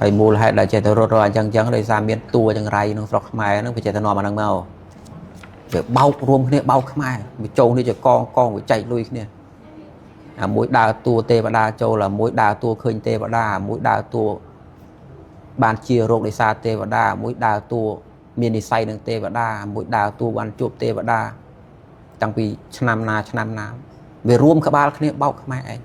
ហើយមូលហេតុដែលចេះតែរត់រកអញ្ចឹងអញ្ចឹងដោយសារមានតួចង្រៃក្នុងស្រុកខ្មែរហ្នឹងវាចេះតែនាំអាហ្នឹងមកវាបោករួមគ្នាបោកខ្មែរវាចូលនេះជាកងកងវាចែកលុយគ្នាអាមួយដើរតួទេវតាចូលអាមួយដើរតួឃើញទេវតាអាមួយដើរតួបានជារោគដោយសារទេវតាអាមួយដើរតួមាននិស័យនឹងទេវតាអាមួយដើរតួបានជួបទេវតាតាំងពីឆ្នាំណាឆ្នាំណាវារួមក្បាលគ្នាបោកខ្មែរឯង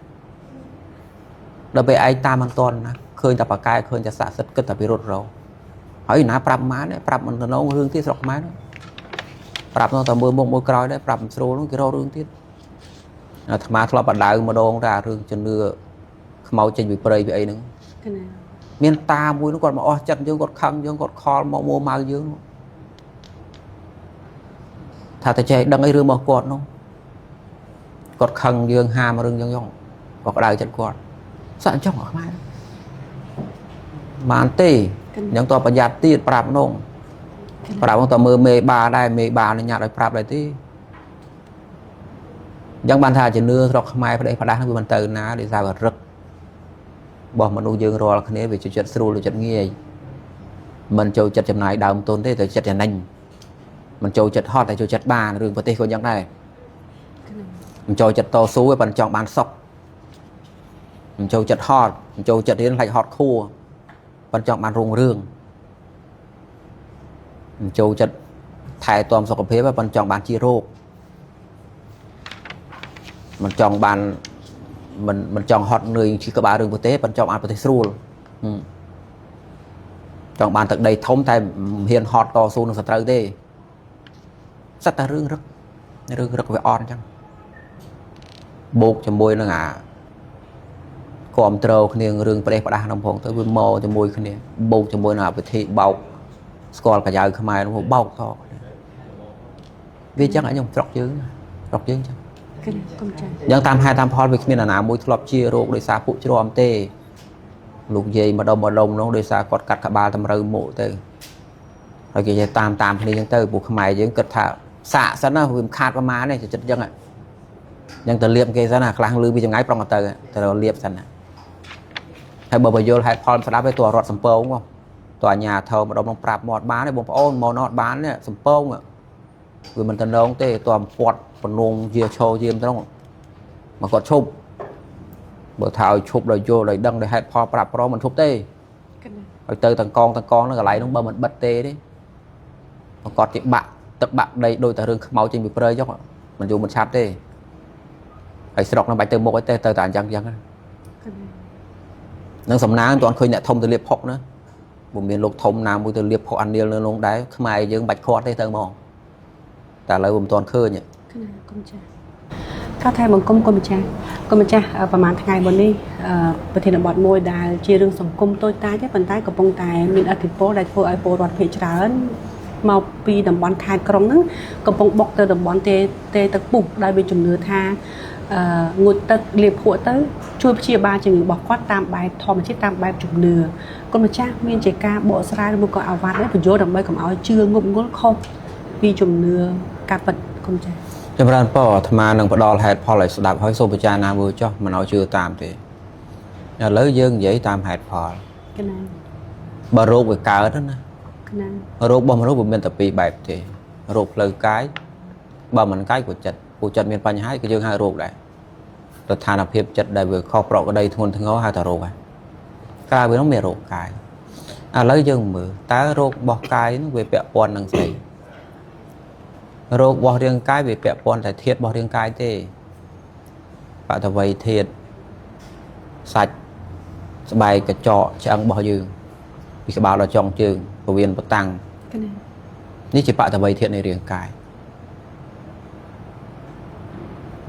ដល់ពេលឯងតាមមិនទាន់ណាឃើញតែប៉ាកែឃើញតែស័ក្តិសិទ្ធិគិតតែពីរត់រោហើយណាប្រាប់ម៉ានប្រាប់មិនតំណងរឿងទៀតស្រុកខ្មែរនោះប្រាប់នោះតែមើលមុខមើលក្រោយដែរប្រាប់មិនស្រួលនោះគេរករឿងទៀតអាត្មាធ្លាប់បដៅម្ដងតែរឿងជំនឿខ្មោចចេញពីព្រៃពីអីហ្នឹង កណា មានតាមួយនោះគាត់មកអស់ចិត្តយើងគាត់ខឹងយើងគាត់ខលមកមួម៉ៅយើងនោះថាតែចេះដឹងអីរឿងរបស់គាត់នោះគាត់ខឹងយើងហាមរឿងយើងយ៉ងគាត់ក្តៅចិត្តគាត់សក់អញ្ចឹងអស់ខ្មែរបានទេ ក អញ្ចឹងតប្រយ័ត្នទៀតប្រាប់នោះ ណា ប្រាប់នោះតមើលមេបាដែរមេបានឹងញ៉ាត់ឲ្យប្រាប់ដែរទេអញ្ចឹងបានថាជំនឿស្រុកខ្មែរប្តេសផ្ដាស់នោះវាមិនទៅណាដោយសារវារឹករបស់មនុស្សយើងរាល់គ្នាវាចូលចិត្តស្រួលចូលចិត្តងាយមិនចូលចិត្តចំណាយដើមទុនទេតែចិត្តចំណេញមិនចូលចិត្តហត់តែចូលចិត្តបានរឿងប្រទេសក៏អញ្ចឹងដែរ កណា មិនចូលចិត្តតស៊ូទេប៉ុន្តែចង់បានសុខមិនចូលចិត្តហត់មិនចូលចិត្តរៀនខ្លាចហត់ខួរប៉ុន្តែចង់បានរុងរឿងមិនចូលចិត្តថែទាំសុខភាពទេប៉ុន្តែចង់បានជារោគមិនចង់បានមិនចង់ហត់នឿយឈឺក្បាលរឿងប្រទេសប៉ុន្តែចង់បានប្រទេសស្រួលហឹមចង់បានទឹកដីធំតែមិនហ៊ានហត់តស៊ូនឹងសត្រូវទេសិតតែរឿងរឹករឿងរឹកវាអន់អញ្ចឹង បូកជាមួយនឹងអាគ្រប់ត្រូលគ្នារឿងប្រេះផ្ដាស់ក្នុងផងទៅវាមកជាមួយគ្នាបូកជាមួយនឹងអាវិធីបោកស្គាល់កាយ៉ៅខ្មែរនោះបោកតគ្នាវាចឹងអញខ្ញុំស្រុកយើងស្រុកយើងចឹង កណាកុំចា យ៉ាងតាមហេតុតាមផលវាគ្មានអាណាមួយធ្លាប់ជារោគដោយសារពួកជ្រាំទេលោកយាយម្ដុំម្ដុំនោះដោយសារគាត់កាត់ក្បាលតម្រូវមុខទៅហើយគេចេះតាមតាមគ្នាចឹងទៅពួកខ្មែរយើងគិតថាសាកសិនណាវាមិនខាតប្រមាណទេចិត្តចឹងហ៎ យ៉ាងទៅលៀបគេសិនណាខ្លះលឺពីចម្ងាយប្រុងទៅទៅលៀបសិនណាហើយបើបញ្យល់ហេតុផលស្ដាប់ឯតួរត់សំពងមកតួអាញាធមម្ដុំនឹងប្រាប់មកអត់បានទេបងប្អូនមកអត់បានទេសំពងវាមិនតំណងទេតួអំពាត់ពនងជាឈោយាមត្រង់មកគាត់ឈប់បើថាឲ្យឈប់ដោយយល់ដោយដឹងដោយហេតុផលប្រាប់ប្រមិនឈប់ទេ កណា ឲ្យទៅតង្កងតង្កងនៅកន្លែងនោះបើមិនបិទទេទេប្រកាសជាបាក់ទឹកបាក់ដីដោយតែរឿងខ្មោចចេញពីព្រៃចុះមិនយូរមិនឆាប់ទេហើយស្រុកនឹងបាច់ទៅមុខអីទេទៅតែអញ្ចឹងអញ្ចឹង កណា នឹងសំណាងមិនទាន់ឃើញអ្នកធំទៅលៀបផុកណាពុំមានលោកធំណាមួយទៅលៀបផុកអានីលនៅក្នុងដែរខ្មែរយើងបាច់ខាត់ទេទៅហ្មងតែឥឡូវមិនទាន់ឃើញ កណាកុំចាក៏ថែបង្គំគុំម្ចាស់គុំម្ចាស់ប្រហែលថ្ងៃមុននេះប្រធានបទមួយដែលជារឿងសង្គមតូចតាចទេប៉ុន្តែកំពុងតែមានឥទ្ធិពលដែលធ្វើឲ្យពលរដ្ឋភាគច្រើនមកពីតំបន់ខេត្តក្រុងហ្នឹងកំពុងបុកទៅតំបន់ទេទេទឹកពុះដោយមានជំនឿថាងូតទឹកលាបភក់ទៅជួយព្យាបាលជំងឺរបស់គាត់តាមបែបធម្មជាតិតាមបែបជំនឿគុណម្ចាស់មានជាការបកស្រាយឬមួយក៏អាវ៉ាត់នេះបញ្យល់ដើម្បីកុំឲ្យជឿងប់ងល់ខុសពីជំនឿការពិតគុណម្ចាស់ ចម្រើនពរអាត្មានឹងផ្ដល់ហេតុផលឲ្យស្ដាប់ហើយសូមពិចារណាមើលចុះមិនឲ្យជឿតាមទេឥឡូវយើងនិយាយតាមហេតុផល កណា បើរោគវាកើតណា កណា រោគរបស់មនុស្សវាមានតែពីរបែបទេរោគផ្លូវកាយបើមិនកាយក៏ចិត្តពូចិត្តមានបញ្ហាក៏យើងហៅរោគដែរស្ថានភាពចិត្តដែលវាខុសប្រក្រតីធ្ងន់ធ្ងរហៅថារោគហើយក្រៅពីនោះមានរោគកាយឥឡូវយើងមើលតើរោគរបស់កាយនោះវាពាក់ព័ន្ធនឹងស្អីរោគរបស់រាងកាយវាពាក់ព័ន្ធតែធាតុរបស់រាងកាយទេបតវ័យធាតុសាច់ស្បែកកញ្ចក់ឆ្អឹងរបស់យើងពីក្បាលដល់ចុងជើងពវៀនបតាំង កណា នេះជាបតវ័យធាតុនៃរាងកាយ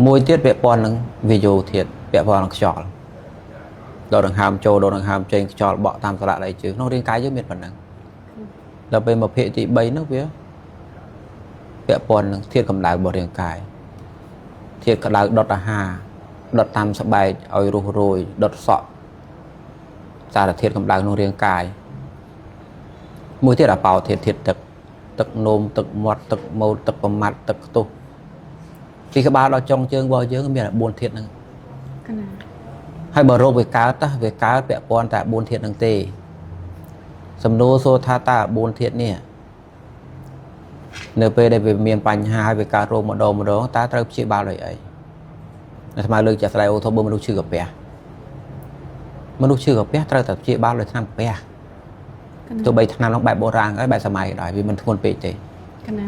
មួយទៀតពាក់ព័ន្ធនឹងវិយោធាតុពាក់ព័ន្ធនឹងខ្យល់ដកដង្ហើមចូលដកដង្ហើមចេញខ្យល់បក់តាមសរៈដៃជើងក្នុងរាងកាយយើងមានប៉ុណ្ណឹងដល់ពេលមកភាគទី3នោះវាពាក់ព័ន្ធនឹងធាតុកម្ដៅរបស់រាងកាយធាតុក្ដៅដុតអាហារដុតតាមស្បែកឲ្យរុះរោយដុតសក់សារធាតុកម្ដៅក្នុងរាងកាយមួយទៀតអបោធាតុធាតុទឹកទឹកនោមទឹកមាត់ទឹកម៉ូតទឹកប្រមាត់ទឹកខ្ទុះពីក្បាលដល់ចុងជើងរបស់យើងមានតែ4ធាតុហ្នឹង កណា ហើយបើរោគវាកើតណាវាកើតពាក់ព័ន្ធតែ4ធាតុហ្នឹងទេ សំណួរសួរថាតើ4ធាតុនេះនៅពេលដែលវាមានបញ្ហាហើយវាកើតរោគម្ដងម្ដងតើត្រូវព្យាបាលដោយអីអាត្មាលើកជាក់ស្ដែងអូធបើមនុស្សឈឺកាពះមនុស្សឈឺកាពះត្រូវតែព្យាបាលដោយថ្នាំកាពះ កណា ទោះបីថ្នាំនោះបែបបុរាណក៏ដោយបែបសម័យក៏ដោយវាមិនធ្ងន់ពេកទេ កណា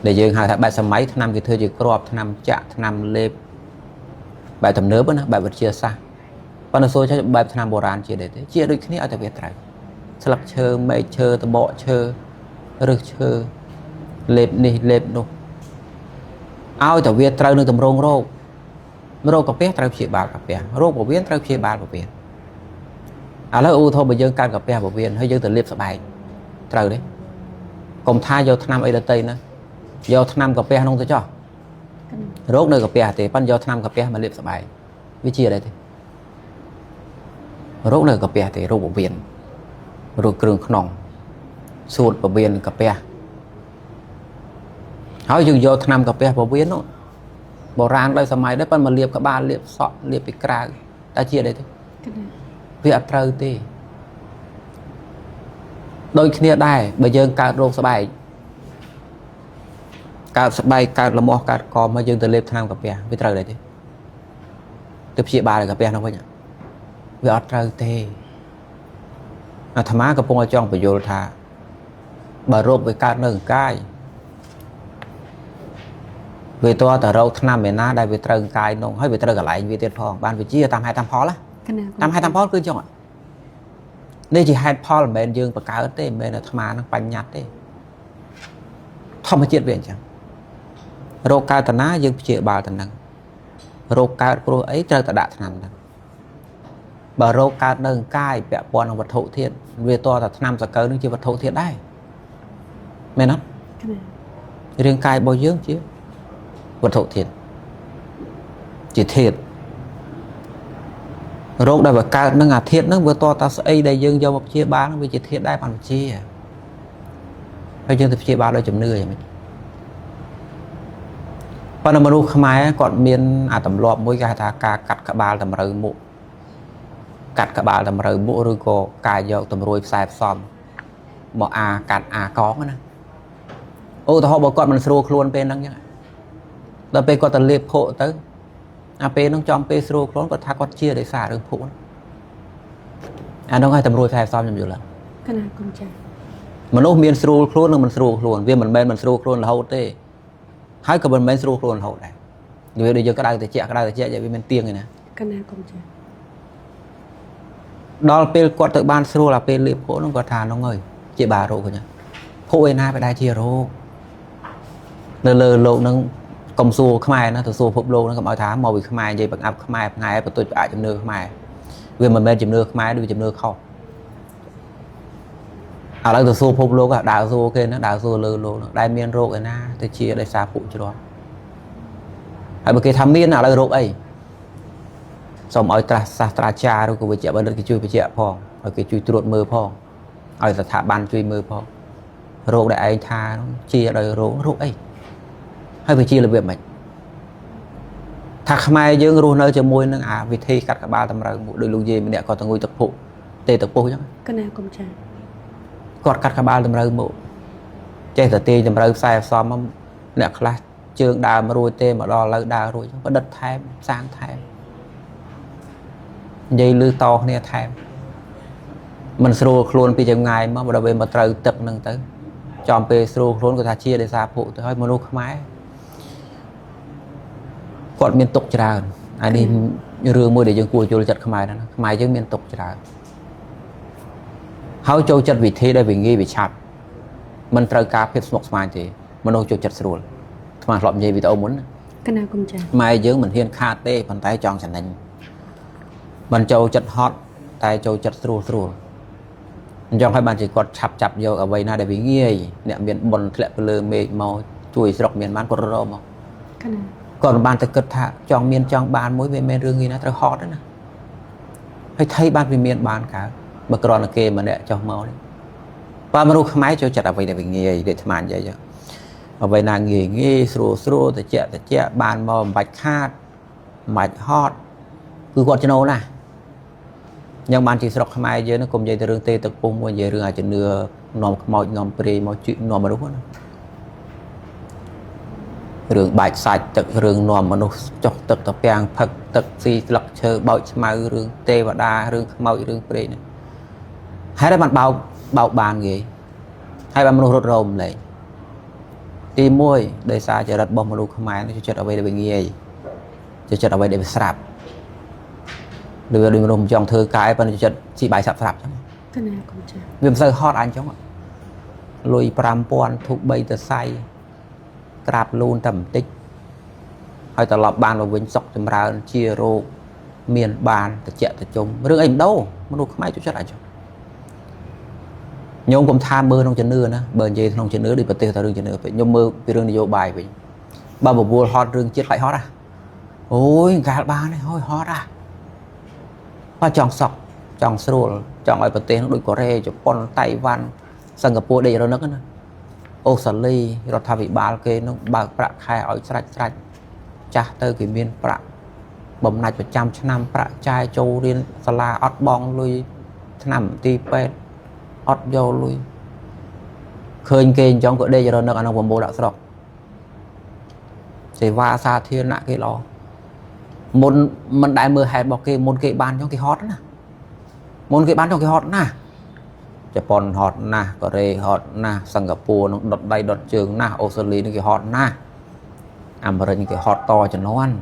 ដែលយើងហៅថាបែបសម័យថ្នាំគេធ្វើជាគ្រាប់ថ្នាំចាក់ថ្នាំលេបបែបទំនើបណាបែបវិទ្យាសាស្ត្រប៉ុន្តែសួរចេះបែបថ្នាំបុរាណជាដែរទេជាដូចគ្នាឲ្យតែវាត្រូវស្លឹកឈើមែកឈើត្បកឈើឫសឈើលេបនេះលេបនោះឲ្យតែវាត្រូវនឹងតម្រងរោគរោគកាពះត្រូវព្យាបាលកាពះរោគពោះវៀនត្រូវព្យាបាលពោះវៀនឥឡូវឧទាហរណ៍បើយើងកើតកាពះពោះវៀនហើយយើងទៅលេបស្បែកត្រូវទេកុំថាយកថ្នាំអីដទៃណាយកថ្នាំកាពះនោះទៅចោះ កណា រោគនៅកាពះទេប៉ិនយកថ្នាំកាពះមកលេបស្បែកវាជាអីទេរោគនៅកាពះទេរោគពោះវៀនរោគគ្រឿងក្នុងសួតពោះវៀនកាពះហើយយើងយកថ្នាំកាពះពោះវៀននោះបុរាណដោយសម័យដែរប៉ិនមកលាបក្បាលលាបសក់លាបពីក្រៅតែជាអីទេ កណា វាអត់ត្រូវទេដូចគ្នាដែរបើយើងកើតរោគស្បែកកើតស្បែកកើតលមាស់កើតកមកយើងទៅលេបថ្នាំកាពះវាត្រូវដែរទេទៅព្យាបាលឲ្យកាពះនោះវិញវាអត់ត្រូវទេអាត្មាកំពុងឲ្យចង់បញ្យល់ថាបើរោគវាកើតនៅក្នុងកាយវាតើតរោគថ្នាំឯណាដែលវាត្រូវក្នុងកាយនោះហើយវាត្រូវកន្លែងវាទៀតផងបានវាជាតាមហេតុតាមផលណា កណា តាមហេតុតាមផលគឺអញ្ចឹងហ៎នេះជាហេតុផលមិនមែនយើងបង្កើតទេមិនមែនអាត្មានឹងបញ្ញត្តិទេធម្មជាតិវាអញ្ចឹងរោគកើតតាណាយើងព្យាបាលតានឹងរោគកើតព្រោះអីត្រូវតែដាក់ថ្នាំហ្នឹងបើរោគកើតនៅក្នុងកាយពាក់ព័ន្ធនឹងវត្ថុធាតុវាតតែថ្នាំសកលនឹងជាវត្ថុធាតុដែរមែនអត់ កណា រាងកាយរបស់យើងជាវត្ថុធាតុជាធាតុរោគដែលវាកើតនឹងអាធាតុនឹងវាតតាស្អីដែលយើងយកមកព្យាបាលនឹងវាជាធាតុដែរបានវិជាហើយយើងទៅព្យាបាលដោយជំនឿយ៉ាងម៉េចប៉ុន្តែមនុស្សខ្មែរគាត់មានអាទម្លាប់មួយគេហៅថាការកាត់ក្បាលតម្រូវមុខកាត់ក្បាលតម្រូវមុខឬក៏ការយកតម្រួយផ្សែផ្សំមកអាកាត់អាកងណាឧទាហរណ៍បើគាត់មិនស្រួលខ្លួនពេលហ្នឹងចឹងដល់ពេលគាត់ទៅលេបភក់ទៅអាពេលហ្នឹងចំពេលស្រួលខ្លួនគាត់ថាគាត់ជាដោយសាររឿងភក់ហ្នឹងអាហ្នឹងឲ្យតម្រួយផ្សែផ្សំខ្ញុំយល់ហើយ កណាគុំចាស់ មនុស្សមានស្រួលខ្លួននិងមិនស្រួលខ្លួនវាមិនមែនមិនស្រួលខ្លួនរហូតទេហើយក៏មិនមែនស្រួលខ្លួនរហូតដែរវាដូចយើងក្តៅត្រជាក់ក្តៅត្រជាក់វាមានទៀងឯណា កណាគុំចាស់ ដល់ពេលគាត់ទៅបានស្រួលអាពេលលេបភក់ហ្នឹងគាត់ថាហ្នឹងហើយជាបារោគហ្នឹងភក់ឯណាไปដែរជារោគនៅលើលោកហ្នឹងកុំសួរខ្មែរណាទៅសួរភពលោកហ្នឹងកុំឲ្យថាមកពីខ្មែរនិយាយបង្អាប់ខ្មែរផ្ងែបន្ទុចផ្អាកជំនឿខ្មែរវាមិនមែនជំនឿខ្មែរដូចជំនឿខុសឥឡូវទៅសួរភពលោកដើរសួរគេហ្នឹងដើរសួរលើលោកហ្នឹងដែលមានរោគឯណាទៅជាដោយសារពួកជ្រាំហើយបើគេថាមានឥឡូវរោគអីសូមឲ្យត្រាស់សាស្ត្រាចារ្យឬក៏វិជ្ជបណ្ឌិតគេជួយបញ្ជាក់ផងឲ្យគេជួយត្រួតមើលផងឲ្យស្ថាប័នជួយមើលផងរោគដែលឯងថាហ្នឹងជាដោយរោគរោគអីហើយវាជារបៀបម៉េចថាខ្មែរយើងរស់នៅជាមួយនឹងអាវិធីកាត់ក្បាលតម្រូវមួយដោយលោកយាយម្នាក់គាត់ទៅងុយទឹកភក់ទេទឹកពុះអញ្ចឹង កណាគុំចាស់ គាត់កាត់ក្បាលតម្រូវមកចេះតែទាញតម្រូវផ្សែផ្សំមកអ្នកខ្លះជើងដើមរួចទេមកដល់ឥឡូវដើររួចបដិតថែមសាងថែមនិយាយលឺតគ្នាថែមមិនស្រួលខ្លួនពីចម្ងាយមកដល់ពេលមកត្រូវទឹកហ្នឹងទៅចំពេលស្រួលខ្លួនគាត់ថាជាដោយសារភក់ទៅហើយមនុស្សខ្មែរគាត់មានទុកច្រើនអានេះរឿងមួយដែលយើងគួរយល់ចិត្តខ្មែរហ្នឹងណាខ្មែរយើងមានទុកច្រើន ហើយចូលចិត្តវិធីដែលវាងាយវាឆាប់មិនត្រូវការភាពស្មុគស្មាញទេមនុស្សចូលចិត្តស្រួលអាត្មាធ្លាប់និយាយវីដេអូមុនណា កណាគុំចាស់ ខ្មែរយើងមិនហ៊ានខាតទេប៉ុន្តែចង់ចំណេញមិនចូលចិត្តហត់តែចូលចិត្តស្រួលស្រួលអញ្ចឹងហើយបានជាគាត់ឆាប់ចាប់យកអ្វីណាដែលវាងាយអ្នកមានបុណ្យធ្លាក់ទៅលើមេឃមកជួយស្រុកមានបានគាត់រកមក កណា គាត់មិនបានទៅគិតថាចង់មានចង់បានមួយវាមិនមែនរឿងងាយណាត្រូវហត់ទេណាហើយថៃបានវាមានបានកើតបើគ្រាន់តែគេម្នាក់ចុះមកនេះបើមនុស្សខ្មែរចូលចិត្តអ្វីដែលវាងាយដូចអាត្មានិយាយចឹងអ្វីណាងាយងាយស្រួលស្រួលតិចតិចបានមកមិនបាច់ខាតមិនបាច់ហត់គឺគាត់ចំណូលណាស់ យ៉ាងបានជាស្រុកខ្មែរយើងហ្នឹងកុំនិយាយទៅរឿងទេទឹកពុះមួយនិយាយរឿងអាជំនឿនាំខ្មោចនាំព្រាយមកជិះនាំមនុស្សណារឿងបាច់សាច់ទឹករឿងនាំមនុស្សចុះទឹកតាពាំងផឹកទឹកស៊ីស្លឹកឈើបោចស្មៅរឿងទេវតារឿងខ្មោចរឿងព្រាយហ្នឹងហេតុតែបានបោកបោកបានគេហើយបានមនុស្សរត់រោមលែងទី1ដោយសារចរិតរបស់មនុស្សខ្មែរនេះចូលចិត្តអ្វីដែលវាងាយចូលចិត្តអ្វីដែលវាស្រាប់ដូចដូចមនុស្សមិនចង់ធ្វើកាយប៉ុន្តែចូលចិត្តស៊ីបាយសាប់ស្រាប់ចឹង កណាគុំចាស់ វាមិនសូវហត់អញចឹងលុយ5000ធូប3ទៅសៃក្រាបលូនតែបន្តិចហើយត្រឡប់បានមកវិញសុកចម្រើនជារោគមានបានតិចតិជុំរឿងអីមិនដូរមនុស្សខ្មែរចូលចិត្តអញចឹងញោមកុំថាមើលក្នុងជំនឿណាបើនិយាយក្នុងជំនឿដូចប្រទេសតែរឿងជំនឿពេកខ្ញុំមើលពីរឿងនយោបាយវិញបើបបួលហត់រឿងជាតិខ្លាចហត់ហ่ะអូយកាលបានទេហយហត់ហ่ะបើចង់សក់ចង់ស្រួលចង់ឲ្យប្រទេសនោះដូចកូរ៉េជប៉ុនតៃវ៉ាន់សិង្ហបុរីដេករនឹកណាអូស្ត្រាលីរដ្ឋាភិបាលគេនឹងបើកប្រាក់ខែឲ្យស្រាច់ស្រាច់ចាស់ទៅគេមានប្រាក់បំណាច់ប្រចាំឆ្នាំប្រាក់ចាយចូលរៀនសាលាអត់បងលុយឆ្នាំទីពេទ្យអត់យកលុយឃើញគេអញ្ចឹងក៏ដេករនឹកអានោះប្រមូលដាក់ស្រុកសេវាសាធារណៈគេល្អមុនមិនដែលមើលហេតុរបស់គេមុនគេបានអញ្ចឹងគេហត់ណាមុនគេបានចង់គេហត់ណាស់ជប៉ុនហត់ណាស់កូរ៉េហត់ណាស់សិង្ហបុរីនឹងដុតដៃដុតជើងណាស់អូស្ត្រាលីនឹងគេហត់ណាស់អាមេរិកគេហត់តជំនាន់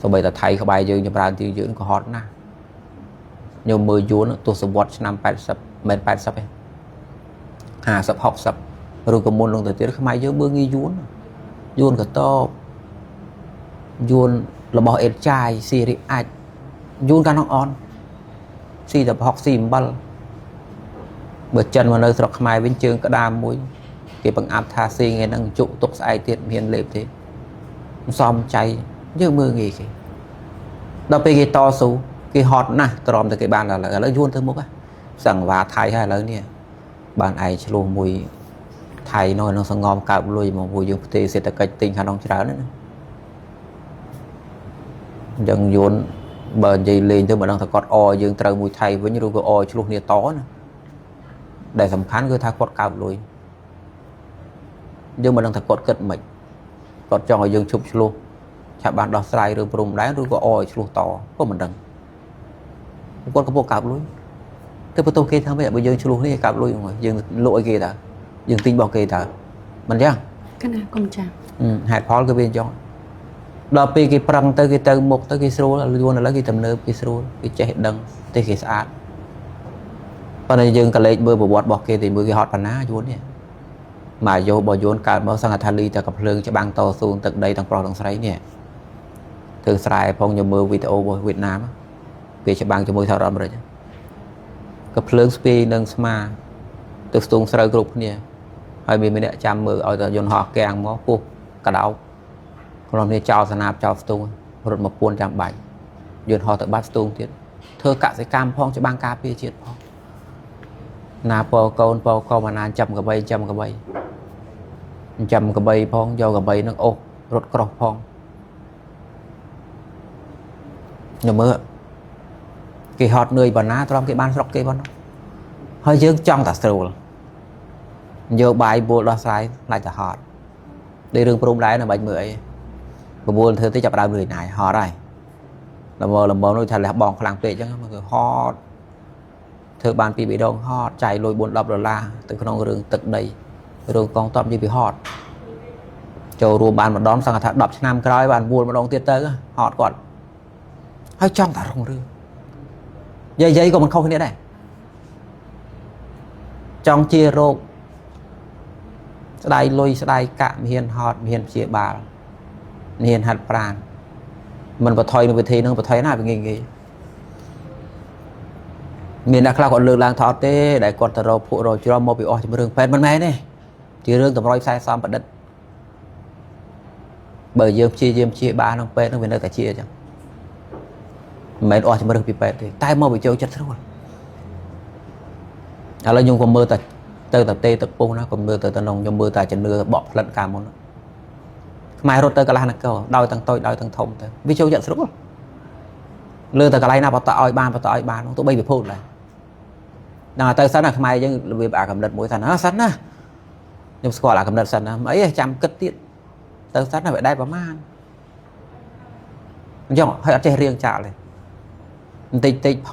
សូម្បីតែថៃក្បែរយើងចម្រើនទីយើងក៏ហត់ណាស់ខ្ញុំមើលយួនទសវត្សឆ្នាំ80មិន80ទេ50 60ឬក៏មុននឹងទៅទៀតខ្មែរយើងមើលងាយយួនយួនកតបយួនរបស់អេតចាយស៊ីរីអាចយួនកាលនោះអនស៊ីតែប្រហុកស៊ីអំបិលបើចិនមកនៅស្រុកខ្មែរវិញជើងក្តាមមួយគេបង្អាប់ថាស៊ីថ្ងៃហ្នឹងជក់ទុកស្អែកទៀតមានលេបទេមិនសមចៃយើងមើលងាយគេដល់ពេលគេតស៊ូគេហត់ណាស់ទ្រាំតែគេបានដល់ឥឡូវយួនទៅមុខសង្វាថៃហើយឥឡូវនេះបានឯងឆ្លោះមួយថៃនោះក្នុងសងំកើបលុយមកពួកយើងផ្ទេសេដ្ឋកិច្ចទិញខាងនោះច្រើនណាអញ្ចឹងយួនបើនិយាយលេងទៅមិនដឹងថាគាត់អយើងត្រូវមួយថៃវិញឬក៏អឆ្លោះគ្នាតណាដែលសំខាន់គឺថាគាត់កើបលុយយើងមិនដឹងថាគាត់គិតមិនគាត់ចង់ឲ្យយើងឈប់ឆ្លោះឆាប់បានដោះស្រាយរឿងព្រំដែនឬក៏អឲ្យឆ្លោះតក៏មិនដឹងគាត់កំពុងកើបលុយទៅបន្ទោសគេថាម៉េចបើយើងឆ្លោះនេះកើបលុយហ្នឹងយើងលក់ឲ្យគេតើយើងទិញរបស់គេតើមិនចឹង កណាគុំចាស់ ហេតុផលគឺវាអញ្ចឹងដល់ពេលគេប្រឹងទៅគេទៅមុខទៅគេស្រួលយួនឥឡូវគេទំនើបគេស្រួលគេចេះដឹងទេគេស្អាតប៉ុន្តែយើងក៏លេចមើលប្រវត្តិរបស់គេទីមើលគេហត់ប៉ុណ្ណាយួននេះមកយោរបស់យួនកើតមកសង្ឃថាលីតែកំភ្លើងច្បាំងតស៊ូទឹកដីទាំងប្រុសទាំងស្រីនេះធ្វើស្រែផងខ្ញុំមើលវីដេអូរបស់វៀតណាមគេច្បាំងជាមួយសហរដ្ឋអាមេរិកកំភ្លើងស្ពាយនឹងស្មាទៅស្ទូងស្រូវគ្រប់គ្នាហើយមានម្នាក់ចាំមើលឲ្យតែយន្តហោះកាំងមកពោះកដោក្រុមនេះចោលសនាបចោលស្ទូងរត់មកពួនចាំបាច់យន្តហោះទៅបាត់ស្ទូងទៀតធ្វើកសិកម្មផងច្បាំងការពារជាតិផងណាពកូនពកូនអាណាចាំកបីចាំកបីចាំកបីផងយកកបីនឹងអូសរត់ក្រោះផងខ្ញុំមើលគេហត់នឿយបណ្ណាទ្រាំគេបានស្រុកគេប៉ុណ្ណោះហើយយើងចង់តែស្រួលយកបាយបួលដោះស្រាយឡាច់តែហត់ដូចរឿងព្រំដែរណាបាច់មើលអីបបួលធ្វើទៅចាប់ដើមលឿនណាយហត់ហើយល្មមល្មមនោះថាលះបងខ្លាំងពេកអញ្ចឹងគឺហត់ធ្វើបានពីរដងហត់ចាយលុយ4 10ដុល្លារទៅក្នុងរឿងទឹកដីរឿងកងទ័ពនិយាយពីហត់ចូលរួមបានម្ដងសង្ឃថា10ឆ្នាំក្រោយបានវល់ម្ដងទៀតទៅហត់គាត់ហើយចង់តែរុងរឿងយាយៗក៏មិនខុសគ្នាដែរចង់ជារោគស្ដាយលុយស្ដាយកាក់មហ៊ានហត់មហ៊ានព្យាបាលមហ៊ានហាត់ប្រានមិនបថុយនៅវិធីនឹងបថុយណាវាងាយងាយមានអ្នកខ្លះគាត់លើកឡើងថាអត់ទេដែលគាត់ទៅរកភក់រកជ្រំមកពីអស់ជំរឿងពេទ្យមិនមែនទេជារឿងតម្រុយខ្សែសំប្រឌិតបើយើងព្យាយាមព្យាបាលក្នុងពេទ្យនឹងវានៅតែជាអញ្ចឹងមិនមែនអស់ជំរឿងពីពេទ្យទេតែមកវាចូលចិត្តស្រួលឥឡូវខ្ញុំក៏មើលតែទៅតែទេទឹកពុះណាក៏មើលទៅតំណងខ្ញុំមើលតែជំនឿបក់ផ្លិតកាលមុនខ្មែររត់ទៅកន្លះនគរដោយទាំងតូចដោយទាំងធំទៅវាចូលចិត្តស្រួល លើតែកន្លែងណាបតឲ្យបានបតឲ្យបានទោះបីពិភពដែរដល់ទៅសិនណាខ្មែរយើងរបៀបអាកំណត់មួយសិនណាសិនណាខ្ញុំស្គាល់អាកំណត់សិនណាអីចាំគិតទៀតទៅសិនណាវាដែរប្រមាណអញ្ចឹងហើយអត់ចេះរៀងចាក់ទេបន្តិចតិចផ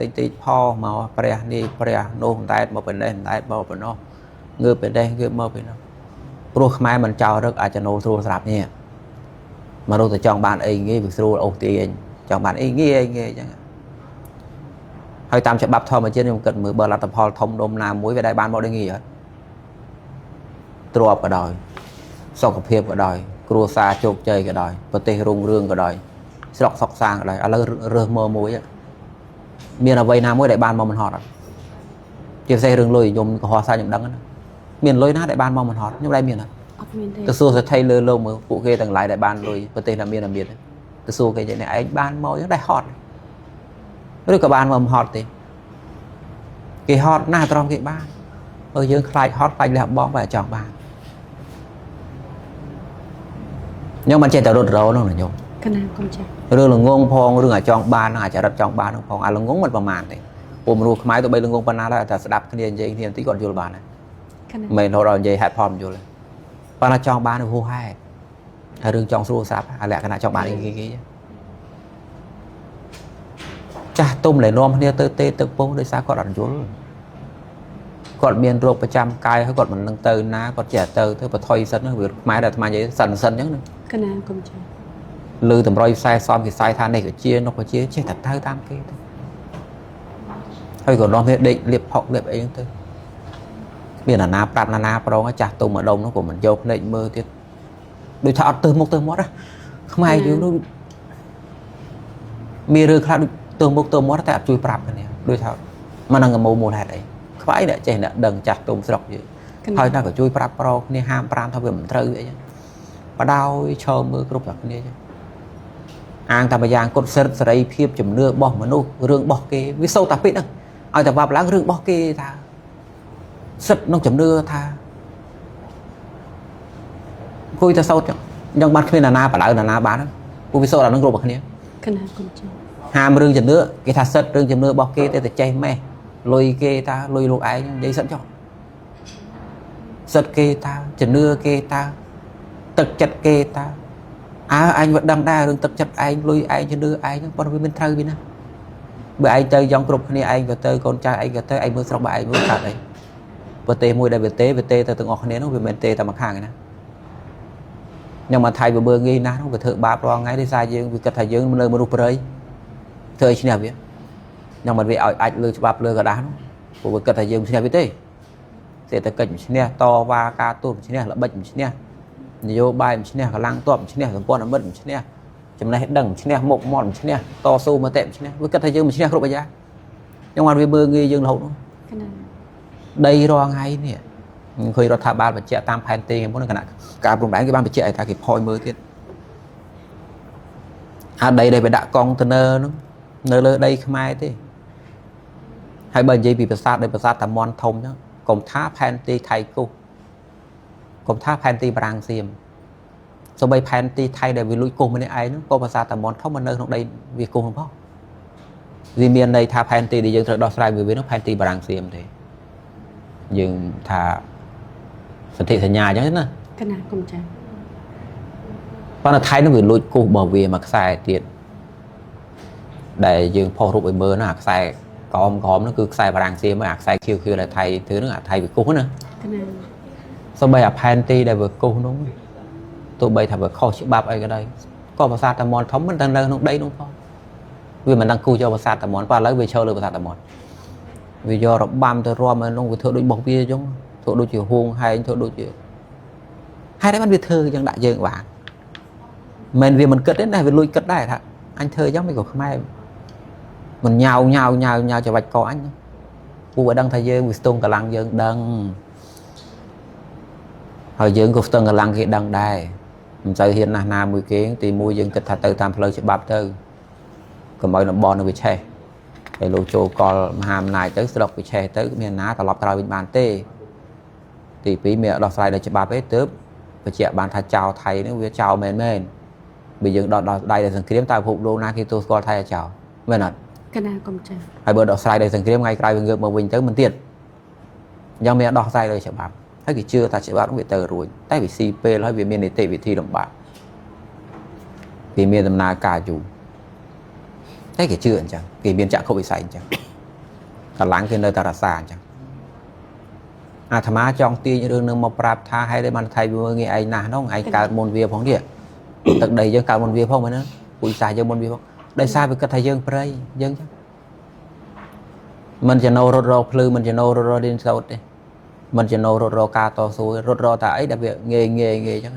តិចតិចផមកព្រះនេះព្រះនោះតែមកប៉ុណ្ណេះតែមកប៉ុណ្ណោះងើបប៉ុណ្ណេះងើបមកប៉ុណ្ណោះព្រោះខ្មែរមិនចោលរឹកអាចចំណូលស្រួលស្រាប់នេះមករត់ទៅចង់បានអីងាយវាស្រួលអូសទាញចង់បានអីងាយងាយអញ្ចឹងហើយតាមច្បាប់ធម្មជាតិខ្ញុំគិតមើលបើលទ្ធផលធំដុំណាមួយវាដែរបានមកដូចងាយអត់ទ្រព្យក៏ដោយសុខភាពក៏ដោយគ្រួសារជោគជ័យក៏ដោយប្រទេសរុងរឿងក៏ដោយស្រុកសុខសាន្តក៏ដោយឥឡូវរើសមើលមួយមានអ្វីណាមួយដែលបានមកមិនហត់អត់ជាពិសេសរឿងលុយខ្ញុំកុហកសាខ្ញុំដឹងណាមានលុយណាដែលបានមកមិនហត់ខ្ញុំដែរមានអត់ អត់មានទេ ទៅសួរសេដ្ឋីលើលោកមើលពួកគេទាំងឡាយដែលបានលុយប្រទេសណាមានណាមានទៅសួរគេយ៉ាងនេះឯងបានមកយ៉ាងដែរហត់ឬក៏បានមកមិនហត់ទេគេហត់ណាស់ត្រង់គេបានបើយើងខ្លាចហត់ខ្លាចលះបង់បើចង់បានខ្ញុំមិនចេះតែរត់រោនោះណាខ្ញុំ កណាគុំចាស់ រឿងល្ងងផងរឿងអាចង់បានអាចរិតចង់បានផងអាល្ងងមិនប្រមាណទេពួកមនុស្សខ្មែរទៅបីល្ងងប៉ុណ្ណាដែរតែស្ដាប់គ្នានិយាយគ្នាបន្តិចគាត់យល់បានដែរ កណា មិនរហូតដល់និយាយហេតុផលមិនយល់ទេប៉ុន្តែចង់បានហួសហេតុហើយរឿងចង់ស្រួលស្រាប់អាលក្ខណៈចង់បានអីគេគេចាស់ទុំដែលនាំគ្នាទៅទេទឹកពោះដោយសារគាត់អត់យល់គាត់មានរោគប្រចាំកាយហើយគាត់មិននឹងទៅណាគាត់ចេះទៅទៅបថុយសិនវាខ្មែរដែលអាត្មានិយាយសិនសិនអញ្ចឹងណា កណាគុំចាស់ លើតម្រុយខ្សែសំគេខ្សែថានេះក៏ជានោះក៏ជាចេះតែទៅតាមគេទៅហើយក៏នាំគ្នាដេកលៀបផុកលៀបអីហ្នឹងទៅមានអាណាប្រាប់ណាណាប្រងចាស់ទុំម្ដុំនោះក៏មិនយកភ្នែកមើលទៀតដូចថាអត់ទើសមុខទើសមាត់ណាខ្មែរយើងនោះមានរឿងខ្លះដូចទើសមុខទើសមាត់តែអត់ជួយប្រាប់គ្នាដូចថាមិននឹងមូលហេតុអីខ្វាយអ្នកចេះអ្នកដឹងចាស់ទុំស្រុកយើង កណា ហើយណាក៏ជួយប្រាប់ប្រគ្នាហាមប្រាមថាវាមិនត្រូវអីចឹងបដោយឈរមើលគ្រប់តែគ្នាចឹងអាងតែម្យ៉ាងគាត់សិទ្ធិសេរីភាពជំនឿរបស់មនុស្សរឿងរបស់គេវាសូត្រតែពីហ្នឹងឲ្យតែបាបឡើងរឿងរបស់គេថាសិទ្ធិក្នុងជំនឿថាអង្គុយតែសូត្រចឹងយ៉ាងបានគ្មានណានាបដៅណានាបានពួកវាសូត្រអានឹងគ្រប់តែគ្នា កណាគុំចាស់ ហាមរឿងជំនឿគេថាសិទ្ធិរឿងជំនឿរបស់គេតែចេះម៉េះលុយគេតាលុយលោកឯងនិយាយសិទ្ធិចុះសិទ្ធិគេតាជំនឿគេតាទឹកចិត្តគេតាអើអញវាដឹងដែររឿងទឹកចិត្តឯងលុយឯងជំនឿឯងហ្នឹងប៉ុន្តែវាមិនត្រូវវាណាបើឯងទៅយ៉ងគ្រប់គ្នាឯងក៏ទៅកូនចៅឯងក៏ទៅឯងមើលស្រុកបើឯងមើលកើតអីប្រទេសមួយដែលវាទេវាទេទៅទាំងអស់គ្នានោះវាមិនទេតែម្ខាងឯណាខ្ញុំមកថៃវាមើលងាយណាស់នោះវាធ្វើបាបរាល់ថ្ងៃដោយសារយើងវាគិតថាយើងនៅមនុស្សព្រៃធ្វើឲ្យឈ្នះវាខ្ញុំមិនវាឲ្យអាចលើច្បាប់លើក្រដាសនោះព្រោះវាគិតថាយើងមិនឈ្នះវាទេសេដ្ឋកិច្ចមិនឈ្នះតវ៉ាការទូតមិនឈ្នះល្បិចមិនឈ្នះនយោបាយមិនឈ្នះកម្លាំងទ័ពមិនឈ្នះសម្ព័ន្ធមិត្តមិនឈ្នះចំណេះដឹងមិនឈ្នះមុខមាត់មិនឈ្នះតស៊ូមតិមិនឈ្នះវាគិតថាយើងមិនឈ្នះគ្រប់អាយ៉ាខ្ញុំបានវាមើលងាយយើងរហូតនោះ កណា ដីរាល់ថ្ងៃនេះខ្ញុំឃើញរដ្ឋាភិបាលបញ្ជាក់តាមផែនទីមុនគណៈការព្រំដែនគេបានបញ្ជាក់ឲ្យថាគេផយមើលទៀតអាដីដែលវាដាក់កង់តន័រហ្នឹងនៅលើដីខ្មែរទេហើយបើនិយាយពីប្រាសាទដោយប្រាសាទតាមាន់ធំហ្នឹងកុំថាផែនទីថៃគូសកុំថាផែនទីបារាំងសៀមសូម្បីផែនទីថៃដែលវាលួចគូសម្នាក់ឯងហ្នឹងក៏ប្រាសាទតាមាន់ធំមកនៅក្នុងដីវាគូសហ្នឹងផងវាមានន័យថាផែនទីដែលយើងត្រូវដោះស្រាយមួយវាហ្នឹងផែនទីបារាំងសៀមទេយើងថាសន្ធិសញ្ញាអញ្ចឹងណា កណាគុំចាស់ ប៉ុន្តែថៃនោះវាលួចគូសរបស់វាមួយខ្សែទៀតដែលយើងផុសរូបឲ្យមើលណាអាខ្សែក្រហមក្រហមនោះគឺខ្សែបារាំងសៀមហើយអាខ្សែខៀវខៀវដែលថៃធ្វើនោះអាថៃវាគូសណា កណា សូម្បីអាផែនទីដែលវាគូសនោះទោះបីថាវាខុសច្បាប់អីក៏ដោយក៏ប្រាសាទតាមាន់ធំមិនតែនៅក្នុងដីនោះផងវាមិនដឹងគូសយកប្រាសាទតាមាន់ប៉ុន្តែឥឡូវវាឈរលើប្រាសាទតាមាន់វាយករបាំទៅរាំឲ្យនោះវាធ្វើដូចរបស់វាអញ្ចឹងធ្វើដូចជាហួងហែងធ្វើដូចជាហេតុអីបានវាធ្វើអញ្ចឹងដាក់យើងបានមិនវាមិនគិតទេណាវាលួចគិតដែរថាអញធ្វើអញ្ចឹងមិនក៏ខ្មែរមិនញ៉ាវញ៉ាវញ៉ាវញ៉ាវច្របាច់កអញពួកវាដឹងថាយើងវាស្ទង់កម្លាំងយើងដឹងហើយយើងក៏ស្ទង់កម្លាំងគេដឹងដែរមិនសូវហ៊ានណាស់ណាមួយគេទីមួយយើងគិតថាទៅតាមផ្លូវច្បាប់ទៅកុំឲ្យតំបន់នៅវាឆេះហើយលោកចូលកលមហាអំណាចទៅស្រុកវាឆេះទៅគ្មានណាត្រឡប់ក្រោយវិញបានទេទីពីរមានដោះស្រាយដោយច្បាប់ទេទើបបញ្ជាក់បានថាចៅថៃនេះវាចៅមែនមែនបើយើងដោះដៃដល់សង្គ្រាមតើពិភពលោកណាគេទទួលស្គាល់ថៃឲ្យចៅ មែនអត់ កណាគុំចាស់ ហើយបើដោះស្រាយដោយសង្គ្រាមថ្ងៃក្រោយវាងើបមកវិញទៅមិនទៀតអញ្ចឹងមានដោះស្រាយដោយច្បាប់ហើយគេជឿថាច្បាប់នោះវាទៅរួចតែវាស៊ីពេលហើយវាមាននីតិវិធីលំបាកវាមានដំណើរការយូរតែគេជឿអញ្ចឹងគេមានចក្ខុវិស័យអញ្ចឹងកម្លាំងគេនៅតែរក្សាអញ្ចឹងអាត្មាចង់ទាញរឿងនឹងមកប្រាប់ថាហេតុអីបានថៃវាមើលងាយឯងណាស់នោះឯងកើតមុនវាផងទៀតទឹកដីយើងកើតមុនវាផងមែនទេពូជសាសន៍យើងមុនវាផងដោយសារវាគិតថាយើងព្រៃយើងចឹង មិនចំណូលរត់រកភ្លឺមិនចំណូលរត់រករៀនសូត្រទេមិនចំណូលរត់រកការតស៊ូទេរត់រកតែអីដែលវាងាយងាយងាយអញ្ចឹង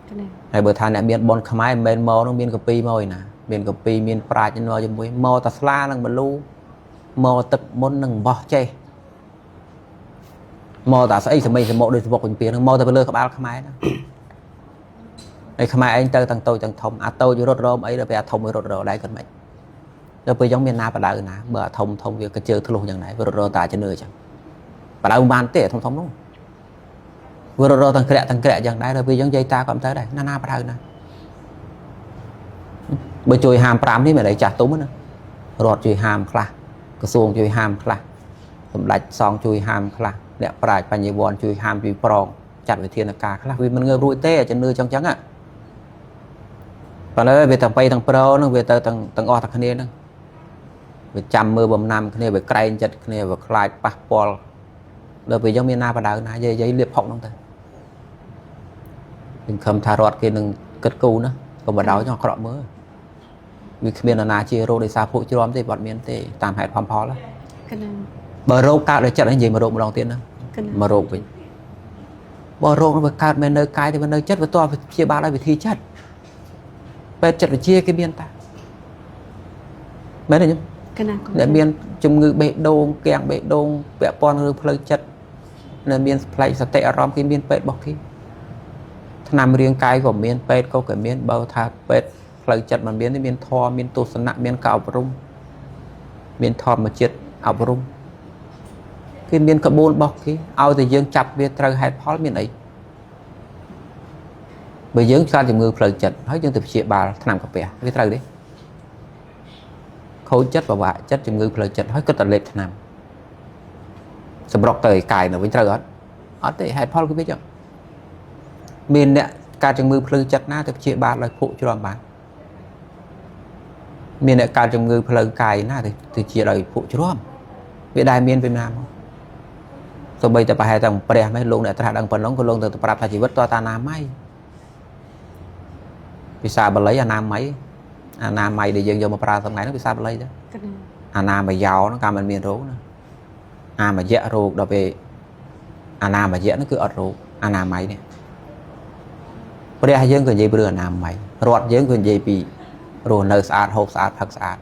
កណា ហើយបើថាអ្នកមានបុណ្យខ្មែរមិនមែនមកនោះមានកពីមកឯណាមានកពីមានប្រាជ្ញមកជាមួយមកតាស្លានិងបលូមកទឹកមុននឹងបោះចេះមកតាស្អីសមីសមុកដូចសមុកវិញពីហ្នឹងមកតែទៅលើក្បាលខ្មែរហ្នឹង ហើយខ្មែរឯងទៅទាំងតូចទាំងធំអាតូចរត់រមអីដល់ពេលអាធំវារត់រដែរគាត់មិនដល់ពេលអញ្ចឹងមានណាបដៅណាបើអាធំធំវាកជើធ្លុះយ៉ាងណាវារត់រតាជំនឿអញ្ចឹងបដៅមិនបានទេអាធំធំនោះវារត់រទាំងក្រាក់ទាំងក្រាក់យ៉ាងដែរដល់ពេលអញ្ចឹងយាយតាក៏មិនទៅដែរណាណាបដៅណាបើជួយហាម5នេះមិនអីចាស់ទុំណារដ្ឋជួយហាមខ្លះក្រសួងជួយហាមខ្លះសម្ដេចសង្ឃជួយហាមខ្លះអ្នកប្រាជ្ញបញ្ញវន្តជួយហាមជួយប្រងចាត់វិធានការខ្លះវាមិនងើបរួចទេអាជំនឿចឹងចឹងហ่ะ ប៉ុន្តែវាទាំងបីទាំងប្រូហ្នឹងវាទៅទាំងទាំងអស់ទាំងគ្នាហ្នឹងវាចាំមើលបំណាំគ្នាវាក្រែងចិត្តគ្នាវាខ្លាចប៉ះពាល់ដល់ពេលយើងមានណាបដៅណាយាយយាយលៀបផុកហ្នឹងទៅសង្ឃឹមថារដ្ឋគេនឹងគិតគូរណាកុំបដៅចង់អាក្រក់មើលវាគ្មាននរណាជារោគដោយសារពួកជ្រាំទេបាត់មានទេតាមហេតុផលផលណា កណា បើរោគកើតដោយចិត្តហ្នឹងនិយាយមករោគម្ដងទៀតណា កណា មករោគវិញបើរោគហ្នឹងវាកើតមិននៅកាយទេវានៅចិត្តវាតព្យាបាលដោយវិធីចិត្តពេទ្យចិត្តវិទ្យាគេមានតាមែនទេញោម កណាគុំ អ្នកមានជំងឺបេះដូងគាំងបេះដូងពាក់ព័ន្ធរឿងផ្លូវចិត្តអ្នកមានផ្លែកសតិអារម្មណ៍គេមានពេទ្យរបស់គេថ្នាំរាងកាយក៏មានពេទ្យក៏គេមានបើថាពេទ្យផ្លូវចិត្តមិនមានទេមានធម៌មានទស្សនៈមានការអប់រំមានធម្មជាតិអប់រំគេមានក្បួនរបស់គេឲ្យតែយើងចាប់វាត្រូវហេតុផលមានអីបើយើងកើតជំងឺផ្លូវចិត្តហើយយើងទៅព្យាបាលថ្នាំកាពះវាត្រូវទេ ខូចចិត្តពិបាកចិត្តជំងឺផ្លូវចិត្តហើយគិតតែលេបថ្នាំសម្រុកទៅឯកាយនៅវិញត្រូវអត់អត់ទេហេតុផលគឺវាចឹងមានអ្នកកើតជំងឺផ្លូវចិត្តណាទៅព្យាបាលដោយភក់ជ្រាំបានមានអ្នកកើតជំងឺផ្លូវកាយណាទៅទៅជាដោយភក់ជ្រាំវាដែលមានពីណាមកសូម្បីតែប្រហែលតែព្រះមែនលោកអ្នកត្រាស់ដឹងប៉ុណ្ណឹងក៏លោកទៅប្រាប់ថាជីវិតតតាណាម័យភាសាបាលីអនាម័យអនាម័យដែលយើងយកមកប្រើថ្ងៃហ្នឹងភាសាបាលីទៅ កណា អាណាមយោហ្នឹងកាលមិនមានរោគណាអាមយៈរោគដល់ពេលអាណាមយៈហ្នឹងគឺអត់រោគអាណាម័យនេះព្រះយើងក៏និយាយពីរឿងអាណាម័យរដ្ឋយើងក៏និយាយពីរស់នៅស្អាតហូបស្អាតផឹកស្អាត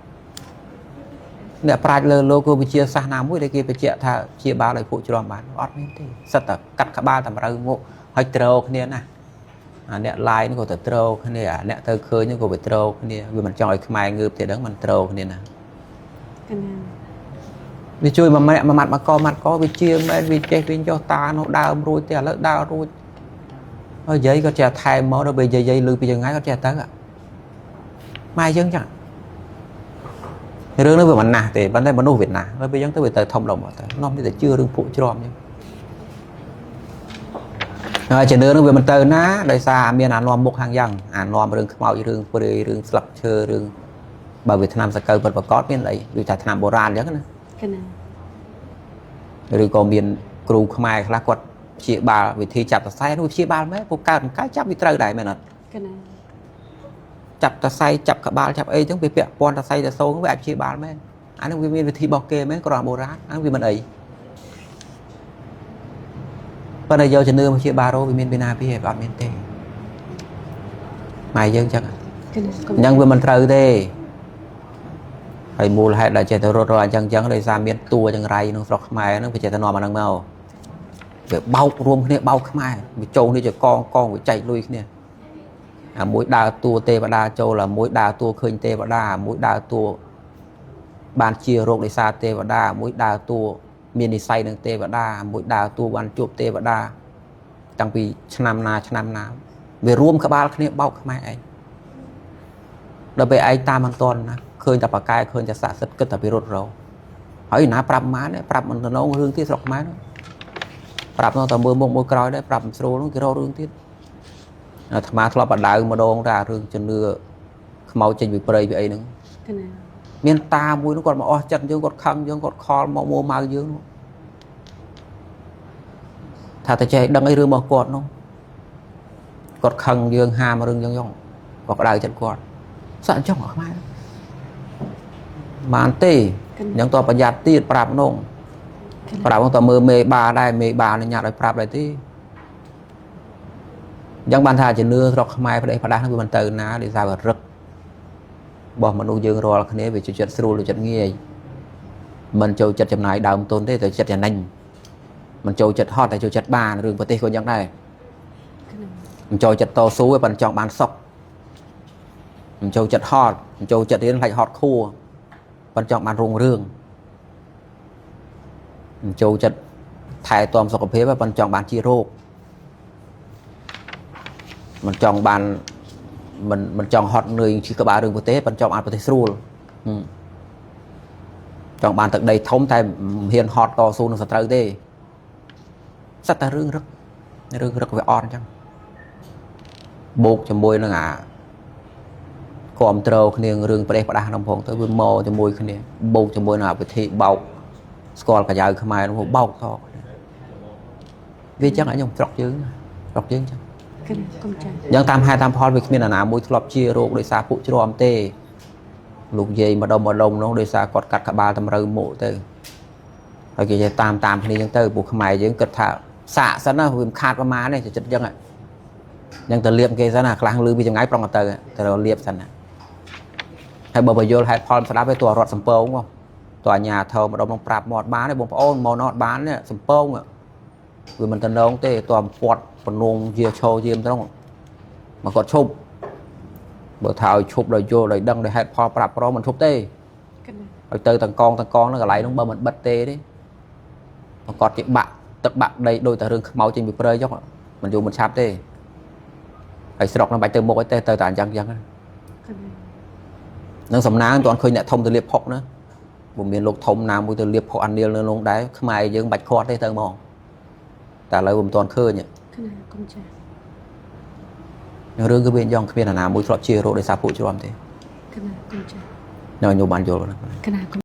អ្នកប្រាជ្ញលើលោកគឺវិទ្យាសាស្ត្រណាមួយដែលគេបញ្ជាក់ថាជាបាលឲ្យពួកជ្រាំបានអត់មានទេសិតតែកាត់ក្បាលតម្រូវមុខហើយត្រោគ្នាណាអាអ្នកឡាយហ្នឹងក៏ទៅត្រោគ្នាអាអ្នកទៅឃើញហ្នឹងក៏ទៅត្រោគ្នាវាមិនចង់ឲ្យខ្មែរងើបទេដឹងមិនត្រោគ្នាណា កណា វាជួយមួយម៉ាត់មួយម៉ាត់មកកម៉ាត់កវាជាមែនវាចេះវាចុះតានោះដើមរួចទេឥឡូវដើររួចហើយយាយក៏ចេះថែមមកដល់ពេលយាយយាយលឺពីចង្ងាយក៏ចេះទៅម៉ែយើងចឹងរឿងនេះវាមិនណាស់ទេប៉ុន្តែមនុស្សវាណាស់ដល់ពេលចឹងទៅវាទៅធំដុំមកទៅនាំនេះទៅជឿរឿងពួកជ្រាំចឹងហើយជំនឿនឹងវាមិនទៅណាដោយសារមានអានាំមុខខាងយ៉ាងអានាំរឿងខ្មោចរឿងព្រេយរឿងស្លឹកឈើរឿងបើវាឆ្នាំសកលពិតប្រកបមានអីដូចថាឆ្នាំបុរាណអញ្ចឹងណា កណា ឬក៏មានគ្រូខ្មែរខ្លះគាត់ព្យាបាលវិធីចាប់សរសៃនោះព្យាបាលមែនពួកកើតមិនកើតចាប់វាត្រូវដែរមែនអត់ កណា ចាប់សរសៃចាប់ក្បាលចាប់អីចឹងវាពាក់ព័ន្ធសរសៃតសូងវាអាចព្យាបាលមែនអានោះវាមានវិធីរបស់គេមែនគ្រាន់បុរាណអានោះវាមិនអីប៉ុន្តែយកជំនឿមកព្យាបាលរោគវាមានពីណាពីឯងអត់មានទេម៉ែយើងចឹង កណាគុំ អញ្ចឹងវាមិនត្រូវទេហើយមូលហេតុដែលចេះតែរត់រកអញ្ចឹងអញ្ចឹងដោយសារមានតួចង្រៃក្នុងស្រុកខ្មែរហ្នឹងវាចេះតែនាំអាហ្នឹងមកវាបោករួមគ្នាបោកខ្មែរវាចូលគ្នាជាកងកងវាចែកលុយគ្នាអាមួយដើរតួទេវតាចូលអាមួយដើរតួឃើញទេវតាអាមួយដើរតួបានជារោគដោយសារទេវតាអាមួយដើរតួមាននិស័យនឹងទេវតាអាមួយដើរតួបានជួបទេវតាតាំងពីឆ្នាំណាឆ្នាំណាវារួមក្បាលគ្នាបោកខ្មែរឯង ដល់ពេលឯងតាមមិនទាន់ណា ឃើញតែប៉ាកែឃើញតែស័ក្តិសិទ្ធិគិតតែពីរត់រោហើយណាប្រាប់ម៉ានប្រាប់មិនតំណងរឿងទៀតស្រុកខ្មែរនោះប្រាប់នោះតែមើលមុខមើលក្រោយដែរប្រាប់មិនស្រួលនោះគេរករឿងទៀតអាត្មាធ្លាប់បដៅម្ដងថារឿងជំនឿខ្មោចចេញពីព្រៃពីអីហ្នឹង កណា មានតាមួយនោះគាត់មកអស់ចិត្តយើងគាត់ខឹងយើងគាត់ខលមកមួម៉ៅយើងនោះថាតែចេះដឹងអីរឿងរបស់គាត់នោះគាត់ខឹងយើងហាមរឿងយើងយ៉ងគាត់ក្តៅចិត្តគាត់សក់អញ្ចឹងអស់ខ្មែរបានទេអញ្ចឹងតប្រយ័ត្នទៀតប្រាប់នោះប្រាប់នោះតមើលមេបាដែរមេបានឹងញ៉ាត់ឲ្យប្រាប់ដែរទេអញ្ចឹងបានថាជំនឿស្រុកខ្មែរប្តេផ្ដាស់ហ្នឹងវាមិនទៅណាដោយសារវារឹក របស់មនុស្សយើងរាល់គ្នាវាចូលចិត្តស្រួលចូលចិត្តងាយមិនចូលចិត្តចំណាយដើមទុនទេតែចិត្តចំណេញមិនចូលចិត្តហត់តែចូលចិត្តបានរឿងប្រទេសក៏យ៉ាងដែរ កណា មិនចូលចិត្តតស៊ូទេប៉ុន្តែចង់បានសុខមិនចូលចិត្តហត់មិនចូលចិត្តរៀនខ្លាចហត់ខួរប៉ុន្តែចង់បានរុងរឿងមិនចូលចិត្តថែទាំសុខភាពទេប៉ុន្តែចង់បានជារោគមិនចង់បានមិនចង់ហត់នឿយឈឺក្បាលរឿងប្រទេសប៉ុន្តែចង់បានប្រទេសស្រួលហឹមចង់បានទឹកដីធំតែមិនហ៊ានហត់តស៊ូនឹងសត្រូវទេសិតតែរឿងរឹករឿងរឹកវាអត់អញ្ចឹងបូកជាមួយនឹងអាគ្រប់ត្រូលគ្នារឿងប្រទេសផ្ដាស់ក្នុងផងទៅវាមកជាមួយគ្នាបូកជាមួយនឹងអាវិធីបោកស្គាល់កាយ៉ៅខ្មែរនោះបោកតគ្នាវាអញ្ចឹងអញខ្ញុំស្រុកយើងស្រុកយើងអញ្ចឹង កណាគុំចាស់ យ៉ាងតាមហេតុតាមផលវាគ្មានអាណាមួយធ្លាប់ជារោគដោយសារពួកជ្រាំទេលោកយាយម្ដុំម្ដុំនោះដោយសារគាត់កាត់ក្បាលតម្រូវមុខទៅហើយគេចេះតាមតាមគ្នាចឹងទៅពួកខ្មែរយើងគិតថាសាកសិនណាវាមិនខាតប្រមាណទេចិត្តចឹងហ្នឹងទៅលៀបគេសិនណាខ្លះលឺពីចង្ងាយប្រុងទៅទៅលៀបសិនណាហើយបើបញ្យល់ហេតុផលស្ដាប់ទេតើរត់សំពងមកតើអាញាធមម្ដុំនោះប្រាប់មកអត់បានទេបងប្អូនមកនោះអត់បានទេសំពងវាមិនតំណងទេតើពាត់ពនងជាឈរយាមត្រង់មកគាត់ឈប់បើថាឲ្យឈប់ដោយយល់ដោយដឹងដោយហេតុផលប្រាប់ប្រមិនឈប់ទេ កណា ឲ្យទៅតង្កងតង្កងនៅកន្លែងនោះបើមិនបិទទេទេប្រកាសជាបាក់ទឹកបាក់ដីដោយតែរឿងខ្មោចចេញពីព្រៃចុះមិនយូរមិនឆាប់ទេហើយស្រុកនឹងបាច់ទៅមុខអីទេទៅតែអញ្ចឹងអញ្ចឹង កណា នឹងសំណាងមិនទាន់ឃើញអ្នកធំទៅលៀបផុកណាបើមានលោកធំណាមួយទៅលៀបផុកអានីលនៅនោះដែរខ្មែរយើងបាច់ខាត់ទេទៅហ្មងតែឥឡូវមិនទាន់ឃើញ កណាគុំចាស់ រឿងគឺវាយ៉ាងគ្មានអាណាមួយធ្លាប់ជារោគដោយសារពួកជ្រាំទេ កណាគុំចាស់ នៅញោមបានយល់ណា កណាគុំ